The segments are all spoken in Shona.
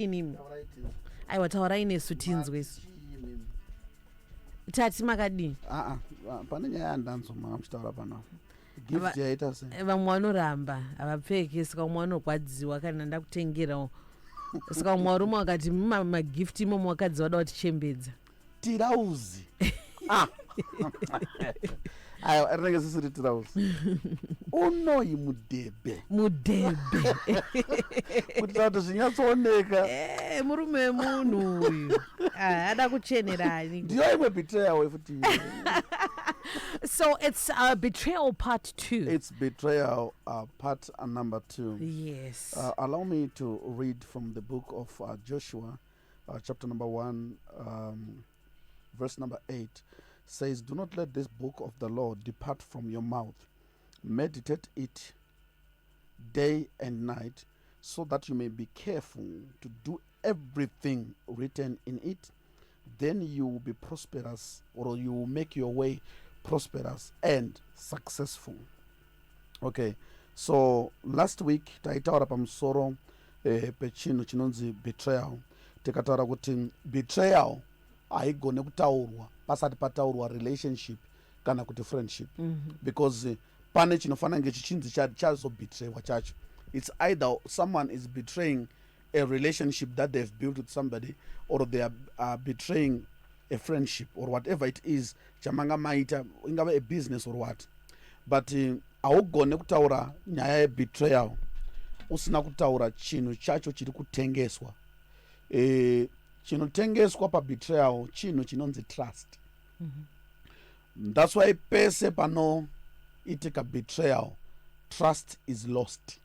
Inimi aiwa, taurai nesu tinzwe isu. Tati makadii? Aa, pane nyaya yandanzwa manga muchitaura panapa, gift yaita sei? Vamwe vanoramba, havapfeki, saka umwe vanorwadziwa kana ndakutengerawo. Saka umwe varume vakati magift imomo vakadzi vada kutichembedza. Tirauzi. Ah. Aiwa, rinenge sisiri tirauzi, unoyi mudhebhe. Mudhebhe. Kuitira kuti zvinyatsooneka. Murume wemunhu uyu. Ah, ada kuchenerani. Ndiyo imwe betrayal futi. So it's betrayal part two. It's betrayal part number two. Yes. Allow me to read from the book of Joshua, chapter number 1, verse number 8, says, "Do not let this book of the law depart from your mouth. Meditate it day and night, so that you may be careful to do everything written in it. Then you will be prosperous, or you will make your way prosperous and successful." Okay, so last week taitaura pamusoro pechinhu chinonzi betrayal. Tikataura kuti betrayal haigone kutaurwa pasati pataurwa relationship kana kuti friendship, because pane chinofanira kunge chichinzi chazobetraywa chacho. It's either someone is betraying a relationship that they've built with somebody, or they are betraying a friendship or whatever it is chamanga maita, ingava a business or what. But haugone kutaura nyaya yebetrayal usina kutaura chinhu chacho chiri kutengeswa. Chinotengeswa pabetrayal chinhu chinonzi trust. That's why pese panoitika betrayal, trust is lost.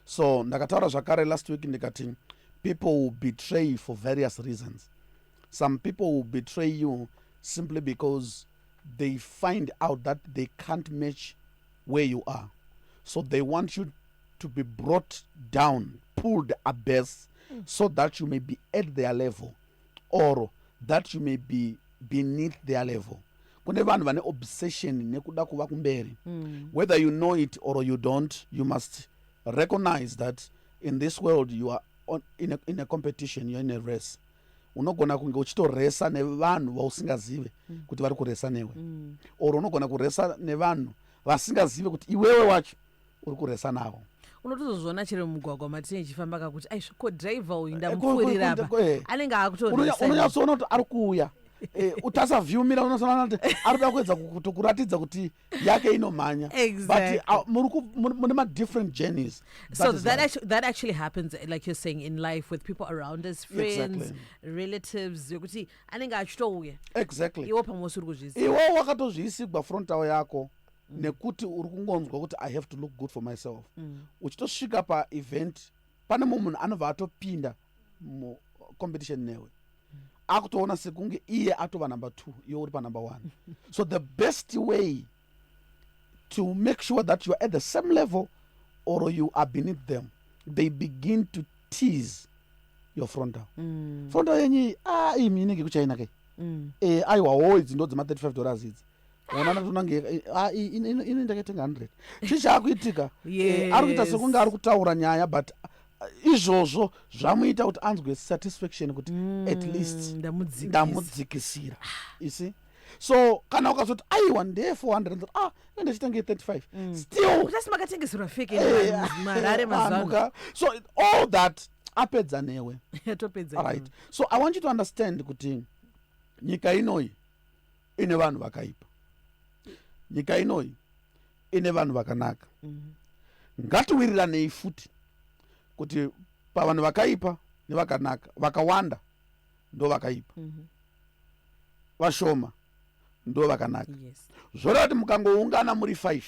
So ndakataura zvakare last week ndikati people will betray for various reasons. Some people will betray you simply because they find out that they can't match where you are, so they want you to be brought down, pulled abyss, so that you may be at their level or that you may be beneath their level. Kune vanhu vane obsession nekuda kuva kumberi. Whether you know it or you don't, you must recognize that in this world you are in a competition, you're in a race. Unogona kunge uchitoresa nevanhu vausingazive kuti vari kuresa newe, or unogona kuresa nevanhu vasingazive kuti iwewe wacho uri kuresa navo. Unotozozviona chero mumugwagwa matinenge tichifamba kakuti aisvo, ko dhiraivha uyu ndamupfuurira apa, anenge akutoresa. Unonyatsoona kuti ari kuuya. Utasavyumira, unosoona kuti ari kuda kuedza kutokuratidza kuti yake inomhanya. But mune madifferent journeys. So that actually happens, like you're saying, in life with people around us, friends, relatives, yokuti anenge achitouya iwo pamwe usiri kuzviziva. Iwe wakatozviisigwa frontal yako nekuti uri kungonzwa kuti I have to look good for myself. Uchitosvika paevent, pane mumwe munhu anobva atopinda mucompetition newe, akutoona sekunge iye atova number two, iwe uri panumber one. So the best way to make sure that you are at the same level or you are beneath them, they begin to tease your frontal. Frontal yenyu iyi, ah, imi inenge kuchina kai. Aiwawo, idzi ndo dzema $35 idzi. Ona, ndatonange ini ndakatenga 100. Chii chaakuitika? Ari kuita sekunge ari kutaura nyaya, but izvozvo zvamuita kuti anzwe satisfaction kuti at least Ndamudzikisa. Ndamudzikisira, you see? So kana ukazoti aiwa, ndeye 400, ah, ine ndachitenge 35 still. Kuti asi makatengeserwa fake marare mazuva Vanhu ka. So all that apedza newe. Atopedza. Right, so I want you to understand kuti nyika inoyi ine vanhu vakaipa, nyika inoyi ine vanhu vakanaka. Ngatiwiriranei futi kuti pavanhu vakaipa nevakanaka, vakawanda ndo vakaipa, vashoma ndo vakanaka. Zvoreva kuti mukangoungana muri 5,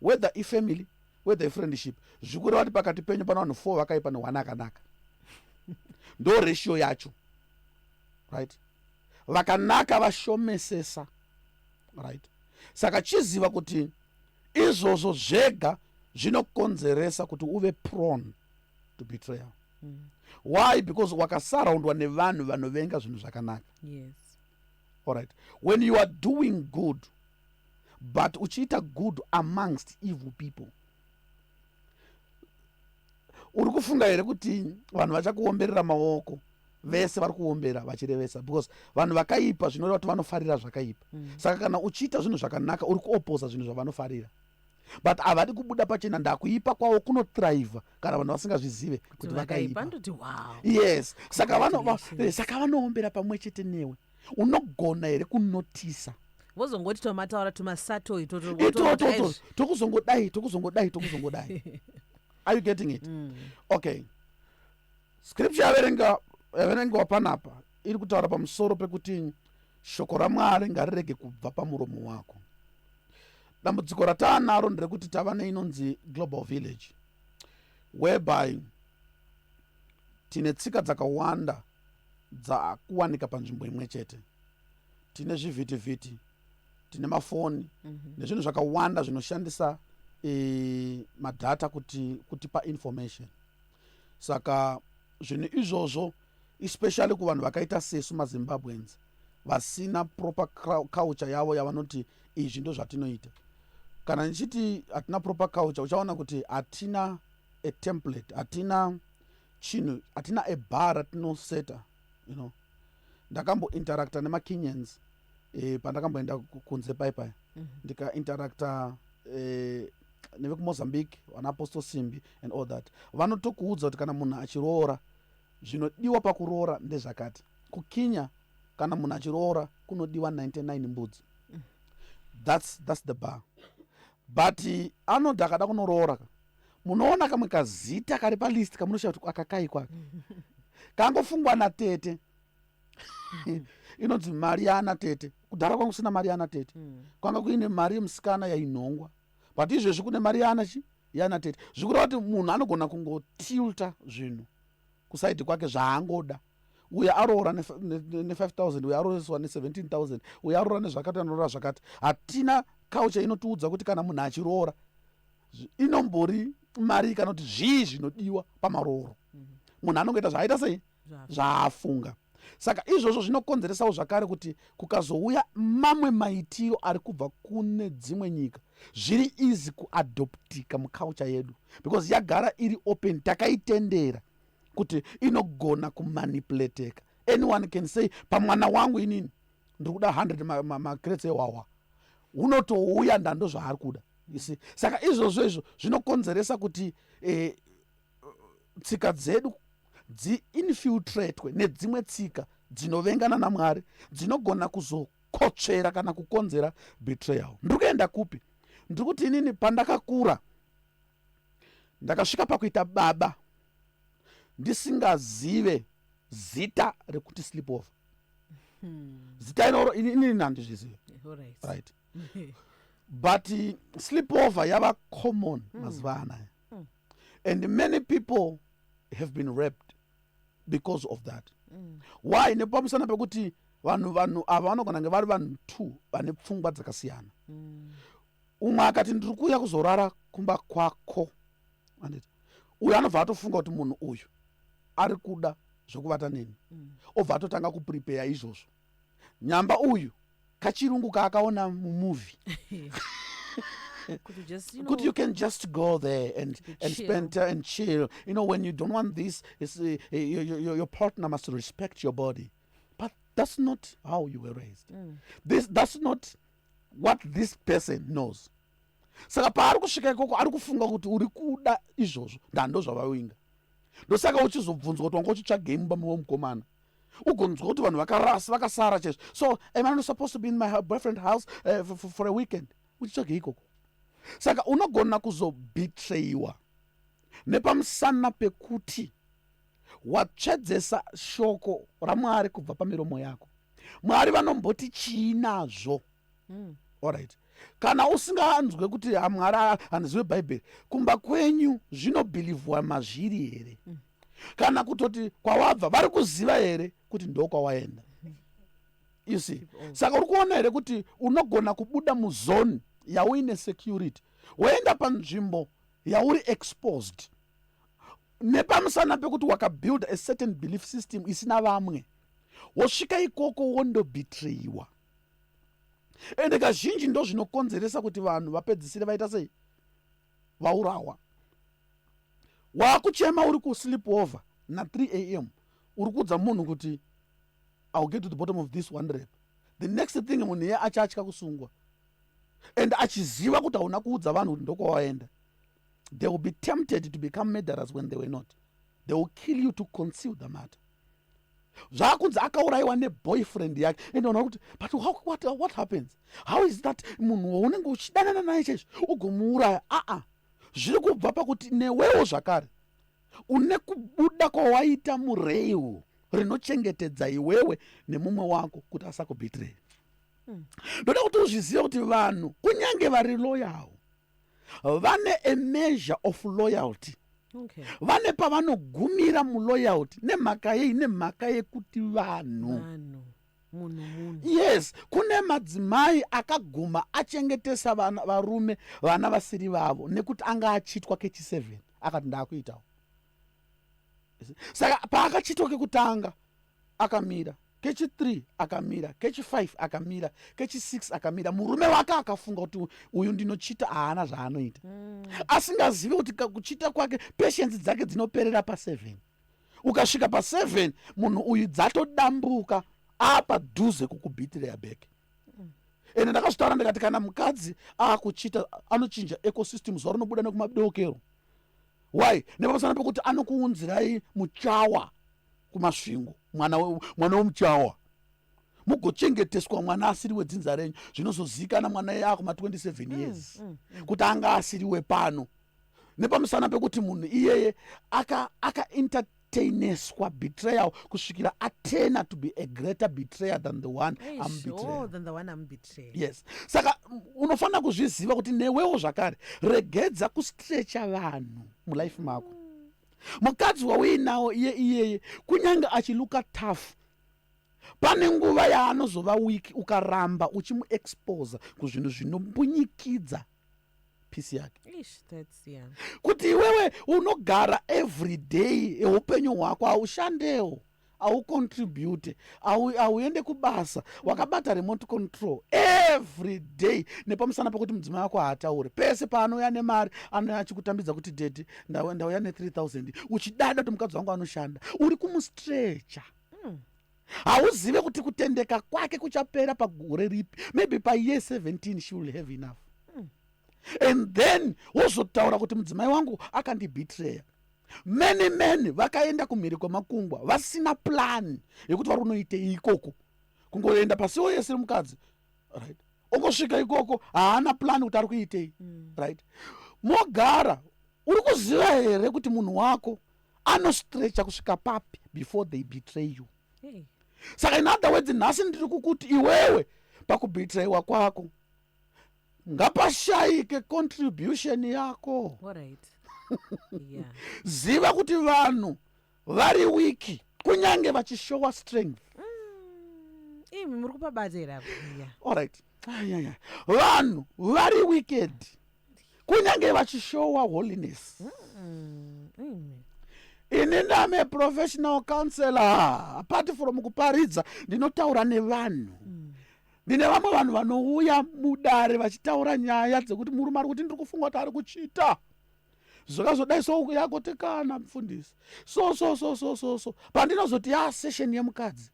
whether ifamily, whether ifriendship, zvikureva kuti pakati penyu pana vanhu 4 vakaipa ne1 akanaka. Ndo ratio yacho, right? Vakanaka vashomesesa, right? Saka chiziva kuti izvozvo zvega zvinokonzeresa kuti uve prone to betrayal. Why? Because wakasaraundwa nevanhu vanovenga zvinhu zvakanaka. Alright, when you are doing good but uchiita good amongst evil people, Uri kufunga here kuti vanhu vachakuomberera maoko vese vari kuombera vachirevesa? Because vanhu vakaipa, zvinoreva kuti vanofarira zvakaipa. Saka kana uchiita zvinhu zvakanaka, uri kuoposa zvinhu zvavanofarira, but havadi kubuda pachena. Ndakuipa kwavo kunothriva kana vanhu vasingazvizive kuti vakaipa. Andoti wow. Yes, saka saka vanoombera pamwe chete newe. Unogona here kunotisa? Vozongoti tomataura tumasato itoto. Itototo, tokuzongodai, tokuzongodai, tokuzongodai. Are you getting it? Okay, scripture yaverenga, yaverengewa panapa iri kutaura pamusoro pekuti shoko raMwari ngarirege kubva pamuromo wako. Dambudziko rataanaro nderekuti tava neinonzi global village, whereby tine tsika dzakawanda dzakuwanika panzvimbo imwe chete. Tine zvivhitivhiti, tine mafoni nezvinhu zvakawanda zvinoshandisa madata kuti kutipa information. Saka zvinhu izvozvo, especially kuvanhu vakaita sesu maZimbabweans vasina proper culture yavo yavanoti izvi ndo zvatinoita. Kana ndichiti hatina proper culture, uchaona kuti hatina a template, hatina chinhu, hatina a bar ratinoseta. Ndakambointeracta nemaKenyans pandakamboenda kunze pai, ndikainteracta nevekumozambique, vana Apostle Simbi and all that. Vanotokuudza kuti kana munhu achiroora, zvinodiwa pakuroora ndezvakati. KuKenya kana munhu achiroora kunodiwa 99 mbudzi. That's the bar. But anoti akada kunoroora, munoona kamwe kazita kari palist kamunoshaya kuti akakaikwa, kangofungwa natete, inonzi mari yaana tete. Kudhara kwanga kusina mari yaana tete. Kwanga kuine mari yemusikana yainhongwa, but izvezvi kune mari yaana chi yaana tete. Zvikureva kuti munhu anogona kungotilta zvinhu kuside kwake zvaangoda. Uyo aroora ne5000, uyo arooreswa ne17 000, uyo aroora nezvakati, anoroora zvakati. Hatina culture inotiudza kuti kana munhu achiroora inombori mari, kana kuti zvii zvinodiwa pamarooro. Munhu anongoita zvaaita sei, zvaafunga. Saka izvozvo zvinokonzeresawo zvakare kuti kukazouya mamwe maitiro ari kubva kune dzimwe nyika, zviri easy kuadoptika muculture yedu, because yagara iri open, takaitendera kuti inogona kumanipulateka. Anyone can say, "Pamwana wangu inini ndiri kuda 100 macrates ehwahwa." Unotouya, ndando zvaari kuda, you see. Saka izvozvo izvo zvinokonzeresa kuti tsika dzedu dziinfiltratwe nedzimwe tsika dzinovengana naMwari, dzinogona kuzokotsvera kana kukonzera betrayal. Ndiri kuenda kupi? Ndiri kuti inini pandakakura, ndakasvika pakuita baba ndisingazive zita rekuti sleepover. Zita iroro inini handizvizive. Right, but sleepover yava common mazuva anaya, and many people have been raped because of that. Why? Nepamusana pekuti vanhu ava vanogona kunge vari vanhu two vane pfungwa dzakasiyana. Umwe akati, "Ndiri kuuya kuzorara kumba kwako," anditi? Uyu anobva atofunga kuti munhu uyu ari kuda zvokuvata neni. Obva atotanga kuprepare izvozvo. Nyamba uyu kachirungu kaakaona mumovie Could you just, you know, could you can just go there and chill. Spend time and chill. When you don't want this, it's, your partner must respect your body. But that's not how you were raised. This That's not what this person knows. Saka paari kusvika ikoko, ari kufunga kuti uri kuda izvozvo, ndando zvavawinga. Ndosaka uchizobvunzwa kuti wanga uchitsvagei mumba mewomukomana, ugonzwa kuti vanhu vakarasa, vakasara chaizvo. "So am I not supposed to be in my boyfriend house for a weekend?" Uchitsvagei ikoko? Saka unogona kuzobetrayiwa nepamusana pekuti watsvedzesa shoko raMwari kubva pamiromo yako. Mwari vanomboti chii nazvo? Alright, kana usinganzwe kuti Mwari handizive Bhaibheri, kumba kwenyu zvinobhilivhwa mazviri here? Kana kutoti kwawabva vari kuziva here kuti ndokwawaenda? You see? Saka uri kuona here kuti unogona kubuda muzone yauine security, woenda panzvimbo yauri exposed nepamusana pekuti wakabuild a certain belief system isina vamwe, wosvika ikoko wondobetrayiwa? Ende kazhinji ndo zvinokonzeresa kuti vanhu vapedzisire vaita sei? Vaurawa. Waakuchema uri kusleep over na3 am, uri kuudza munhu kuti, "I'll get to the bottom of this one rape." The next thing, munhu iye achatya kusungwa and achiziva kuti hauna kuudza vanhu kuti ndokwawaenda. They will be tempted to become murderers when they were not. They will kill you to conceal the matter. Zvaakunzi akaurayiwa neboyfriend yake, and vanhu kuti, "But what happens? How is that munhu waunenge uchidanana naye chaizvo ugomuuraya?" Aa, zviri kubva pakuti newewo zvakare une kubuda kwawaita murail rinochengetedza iwewe nemumwe wako kuti asakubetray. Ndoda kuti uzvizive kuti vanhu, kunyange vari loyal, vane a measure of loyalty. Vane pavanogumira muloyalty. Nemhaka yei? Nemhaka yekuti vanhu. Vanhu, munhu munhu. Yes, kune madzimai akaguma achengetesa vana varume vana vasiri vavo nekuti anga achitwa kechi7, akati, "Ndaakuitawo." Saka paakachitwa kekutanga akamira, kechi3 akamira, kechi5 akamira, kechi6 akamira. Murume wake akafunga kuti uyu ndinochita haana zvaanoita, asingazivi kuti kuchita kwake patience dzake dzinoperera pa7. Ukasvika pa7, munhu uyu dzatodambuka, apadhuze kukubetray back. Ende ndakazvitaura ndikati kana mukadzi akuchita, anochinja ecosystem zuva rinobuda nekumadokero. Why? Nepamusana pekuti anokuunzirai muchawa kuMasvingo, mwana wemuchawa, mugochengeteswa mwana asiri wedzinza renyu. Zvinozozikana mwana iye akuma27 years kuti anga asiri wepano, nepamusana pekuti munhu iyeye akaentertaineswa betrayal kusvikira aturna to be a greater betrayer than the one Eish, amubetrayer. Oh, than the one amubetrayer. Yes, saka unofanira kuzviziva kuti newewo zvakare regedza kustretcha vanhu mulife mako. Mukadzi wauinawo iye iyeye, kunyange achilooka tough, pane nguva yaanozova weak ukaramba uchimuexposa kuzvinhu zvinombunyikidza peace yake. Ish, that's yeah. Kuti iwewe unogara every day eupenyu hwako, haushandewo, haucontribute, hauende kubasa, wakabata remote control every day nepamusana pekuti mudzimai wako haataure. Pese paanouya nemari, anouya achikutambidza kuti, "Daddy, ndauya ne3000," uchidada kuti mukadzi wangu anoshanda. Uri kumustretcha. Hauzive kuti kutendeka kwake kuchapera pagore ripi. Maybe payear 17 she will have enough, and then wozotaura kuti mudzimai wangu akandibetreya. Many men vakaenda kumhiri kwemakungwa vasina plan yekuti vari kunoitei ikoko. Kungoenda pasiwo yese mukadzi, right? Ongosvika ikoko, haana plan kuti ari kuitei, right? Mogara, uri kuziva here kuti munhu wako anostretcha kusvika papi before they betray you? Hey. Saka in other words, nhasi ndiri kukuti iwewe pakubetrayiwa kwako ngapashayike contribution yako. All right. Yeah. Ziva kuti vanhu vari weak kunyange vachishowa strength. Imi muri kupabata here apo? Yeah. Alright. Ayaya. Vanhu vari wicked kunyange vachishowa holiness. Imi. Ini ndame professional counselor. Apart from kuparidza, ndinotaura nevanhu. Ndine vamwe vanhu vanouya mudare vachitaura nyaya dzekuti murume ari kuti, "Ndiri kufunga kuti ari kuchita zvakazodai." So yakoti kana mufundisi, so so so so so so pandinozoti ya session yemukadzi,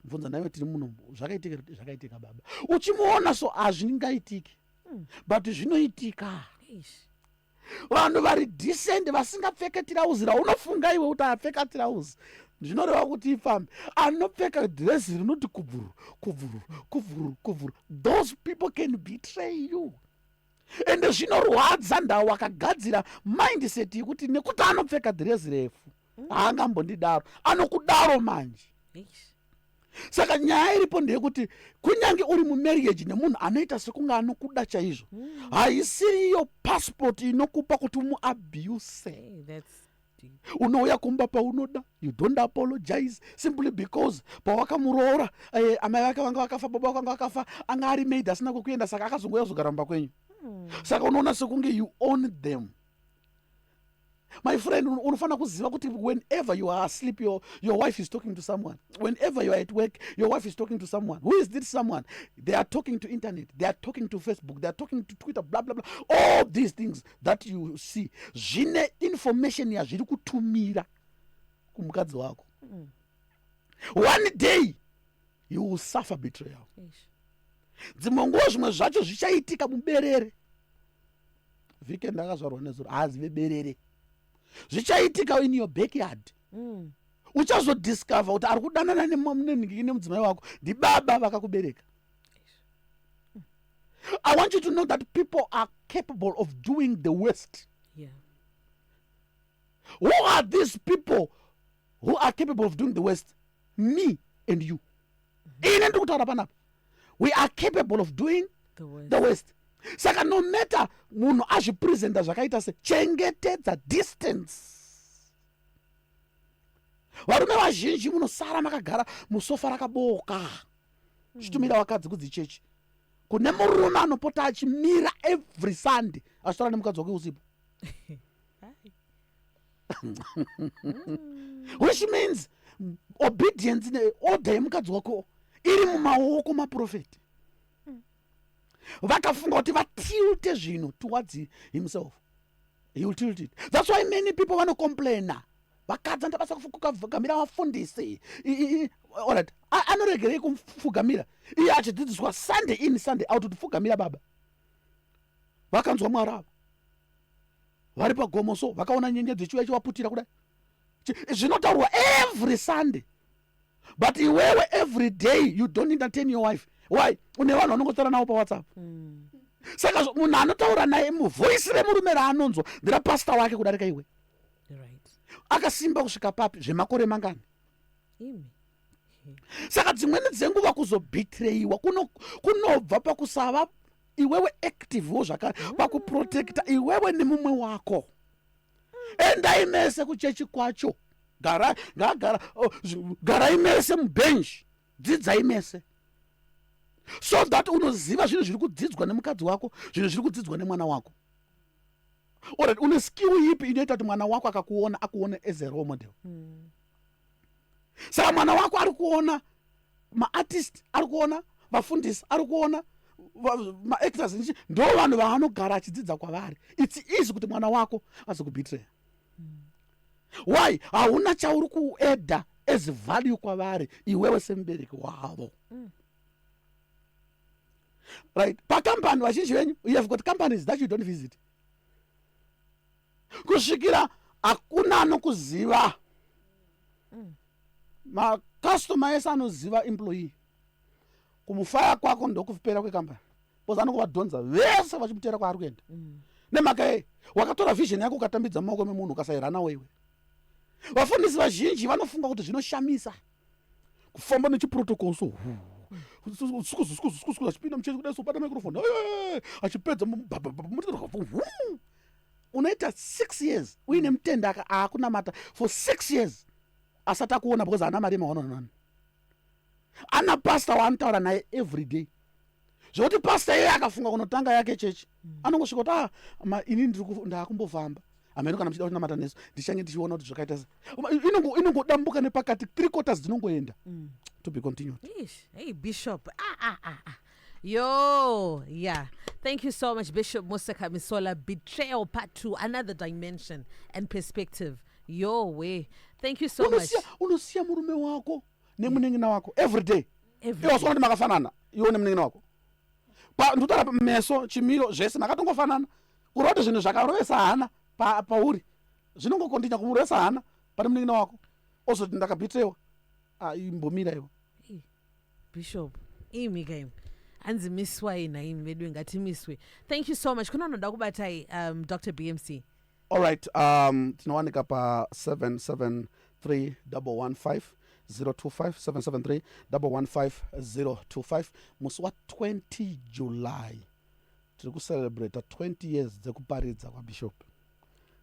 mubvunza naiwe, tiri muno, zvakaitika, zvakaitika baba. Uchimuona so hazvingaitiki, but zvinoitika. Eish. Vanhu vari decent vasingapfeke tirauzi raunofunga iwe kuti apfeka tirauzi zvinoreva kuti ifambe, anopfeka dhirezi rinoti kubvuru kubvuru kubvuru kubvuru, those people can betray you. Ende zvinorwadza ndau wakagadzira mindset yekuti nekuti anopfeka dhirezi refu haangambondidaro, anokudaro manje. Eish. Saka nyaya iripo ndeyekuti kunyange uri mumarriage nemunhu anoita sekunge anokuda chaizvo, haisiriyo passport inokupa kuti umuabuse. Hey, that's deep. Unouya kumba paunoda, you don't apologize simply because pawakamuroora, amai vake vanga vakafa, baba vanga vakafa, anga ari maid asina kwekuenda, saka akazongouya kuzogara mumba kwenyu. Saka unoona sekunge you own them. My friend, unofanira kuziva kuti whenever you are asleep, your wife is talking to someone. Whenever you are at work, your wife is talking to someone. Who is this someone? They are talking to internet, they are talking to Facebook, they are talking to Twitter, blah blah blah. All these things that you see zvine information yazviri kutumira kumukadzi wako. One day you will suffer betrayal. Eish. Dzimwe nguva zvimwe zvacho zvichaitika muberere. Weekend akazvarwa nezuro haazive berere. Zvichaitika in your backyard. Uchazodiscover kuti ari kudanana nemudzimai wako ndibaba vakakubereka. I want you to know that people are capable of doing the worst. Who are these people who are capable of doing the worst? Me and you. Ine ndiri kutaura panapa, we are capable of doing the worst. The worst. Saka no matter munhu azvipresenta zvakaita se, chengetedza distance. Varume vazhinji munosara makagara musofa rakaboka, chitumira vakadzi kudzichechi. Kune murume anopota achimira every Sunday achitaura nemukadzi wake usipo. Hai. Which means obedience neorder yemukadzi wako iri mumaoko maprofeti. Vakafunga kuti vatilte zvinhu towards himself, he will tilt it. That's why many people vanocomplaina, vakadzi andabasa kufugamira vafundisi. Alright, anoregerei kufugamira iye achidzidziswa Sunday in, Sunday out kuti fugamira baba? Vakanzwa Mwari ava vari pagomo, so vakaona nyenyedzi ichiuya ichivaputira kudai. Zvinotaurwa every Sunday, but iwewe every day you don't entertain your wife. Why? Une vanhu vanongotaura navo paWhatsApp. Saka munhu anotaura naye, muvoice remurume raanonzwa nderapasta wake kudarika iwe. Akasimba kusvika papi zvemakore mangani? Imi. Saka dzimweni dzenguva kuzobetreyiwa kunobva pakusava iwewe activewo zvakare pakuprotecta iwewe nemumwe wako. Endai mese kuchechi kwacho, gara ngagara, oh, garai mese mubhenji, dzidzai mese, so that unoziva zvinhu zviri kudzidzwa nemukadzi wako, zvinhu zviri kudzidzwa nemwana wako. Alright, une skill ipi inoita kuti mwana wako akakuona akuone as a role model? Saka mwana wako ari kuona maartist, ari kuona vafundisi, ari kuona maactors, ndo vanhu vaanogara achidzidza kwavari. It's easy kuti mwana wako azokubetreya. Why? Hauna chauri kuadda as value kwavari iwewe semubereki wavo. Right, pakambani vazhinji venyu, you have got companies that you don't visit kusvikira hakuna anokuziva. Macustomer ese anoziva employee. Kumufaya kwako ndokupera kwekambani, because anongovadhonza vese vachimutera kwaari kuenda. Nemhaka yei? Wakatora vision yako ukatambidza mumaoko memunhu, ukasairanawo iwe. Vafundisi vazhinji vanofunga kuti zvinoshamisa kufamba nechiprotocol, so sukuzusukuzusukuzu achipinda muchechi kudai, sobata microphone, achipedza, unoita 6 years uine mutende aakunamata for 6 years asati akuona, because haana mari yemaone one. Ana pasta waanotaura naye every day, zvokuti pasta iye akafunga kunotanga yake chechi, anongosvika kuti, "Ah, ini ndaakumbofamba hameno, kana muchida kunamata nesu ndichange ndichiona kuti zvakaita se." Inongodambuka nepakati, three quarters dzinongoenda. To be continued. Ish. Hey, Bishop. Ah, ah, ah, ah. Yo, yeah. Thank you so much, Bishop Musa Kamisola. Betrayal Part 2, another dimension and perspective. Yo, way. Thank you so much. Unosiya murume wako nemunin'ina wako every day. Every Iwe wasoona kuti makafanana, iwe nemunin'ina wako. Ndikutaura meso, chimiro, zvese makatongofanana. Kureva kuti zvinhu zvakarovesa hana pauri zvinongokontinya kumurovesa hana pane munin'ina wako. Ozoti ndakabetreyiwa. Ah, imbomira iwe. Hey, Bishop, imi kaimi. Hanzi miswai naimi vedu, ngatimiswe. Thank you so much. Kuna unoda kubatai, Dr. BMC? Alright, tinowanika pa 773 115 025, 773 115 025. Musi wa20 July tiri kucelebrata 20 years dzekuparidza kwabishop,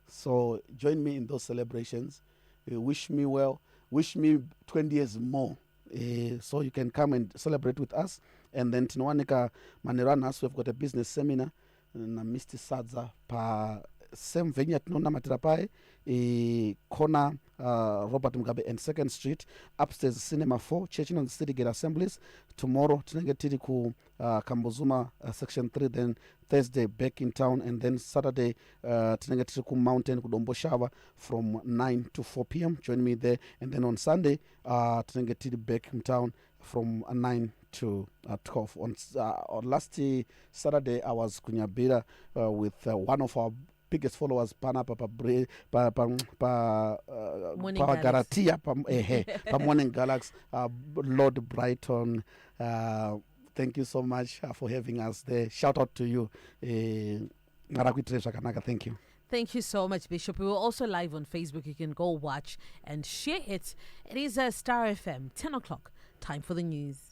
so join me in those celebrations. Wish me well, wish me 20 years more, so you can come and celebrate with us. And then tinowanika manheru anhasi, we've got a business seminar naMr Sadza pa Same venue yatinonamatira pai, corner Robert Mugabe and Second Street, upstairs Cinema 4, church inonzi City Gate Assemblies. Tomorrow tinenge tiri ku Kambuzuma, Section 3, then Thursday back in town, and then Saturday tinenge tiri kumountain, kuDomboshava, from 9 to 4 p.m. Join me there. And then on Sunday tinenge tiri back in town from 9 to 12. On last Saturday I was kuNyabira with one of our biggest followers panapa pa pa pa, pa, Morning. Pa Garatia, pa, ehe, pa Morning Galaxy, Lord Brighton. Thank you so much for having us there. Shout out to you. Mwari akuitire zvakanaka. Thank you. Thank you so much, Bishop. We were also live on Facebook. You can go watch and share it. It is Star FM, 10 o'clock. Time for the news.